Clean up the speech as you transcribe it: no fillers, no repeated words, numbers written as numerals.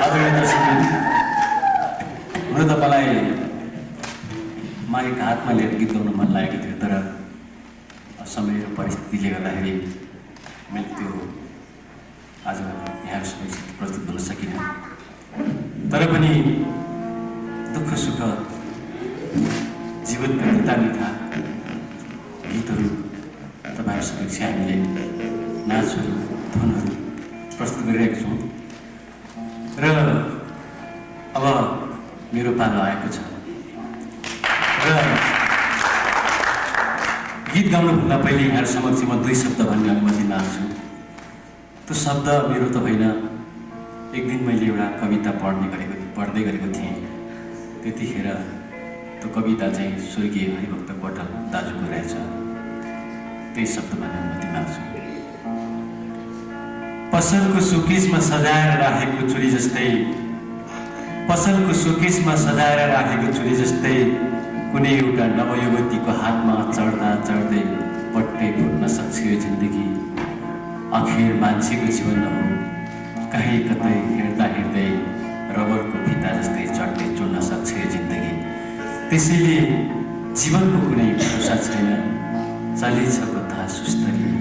आदरणीय दर्शकबिन, हुन तपाईँलाई माइक हातमा लिएर गीत गाउन मन लागेको थियो, तर समय र परिस्थितिले गर्दाखेरि मैले त्यो आज यहाँहरूसँग प्रस्तुत गर्न सकिनँ। तर पनि दुःख सुख जीवनको निता निता गीतहरू तपाईँहरूसँग हामीले नाचहरू धुनहरू प्रस्तुत गरिरहेका छौँ र अब मेरो पालो आएको छ र गीत गाउनुभन्दा पहिले यहाँहरू समक्ष म 2 शब्द भन्ने अनुमति माग्छु। त्यो शब्द मेरो त होइन, एक दिन मैले एउटा कविता पढ्दै गरेको थिएँ। त्यतिखेर त्यो कविता चाहिँ स्वर्गीय हरिभक्त पौडेल दाजुको रहेछ। त्यही शब्द भन्ने अनुमति माग्छु। पसलको सुकेसमा सजाएर राखेको छुरी जस्तै, पसलको सुकेसमा सजाएर राखेको छुरी जस्तै कुनै एउटा नवयुवतीको हातमा चढ्दा चढ्दै पट्टै फुट्न सक्छ यो जिन्दगी। आखिर मान्छेको जीवन हो कहीँ कतै हिँड्दा हिँड्दै रबरको फिता जस्तै चढ्दै चुड्न सक्छ यो जिन्दगी। त्यसैले जीवनको कुनै भरोसा छैन, चलिन्छ कथा सुस्तरी।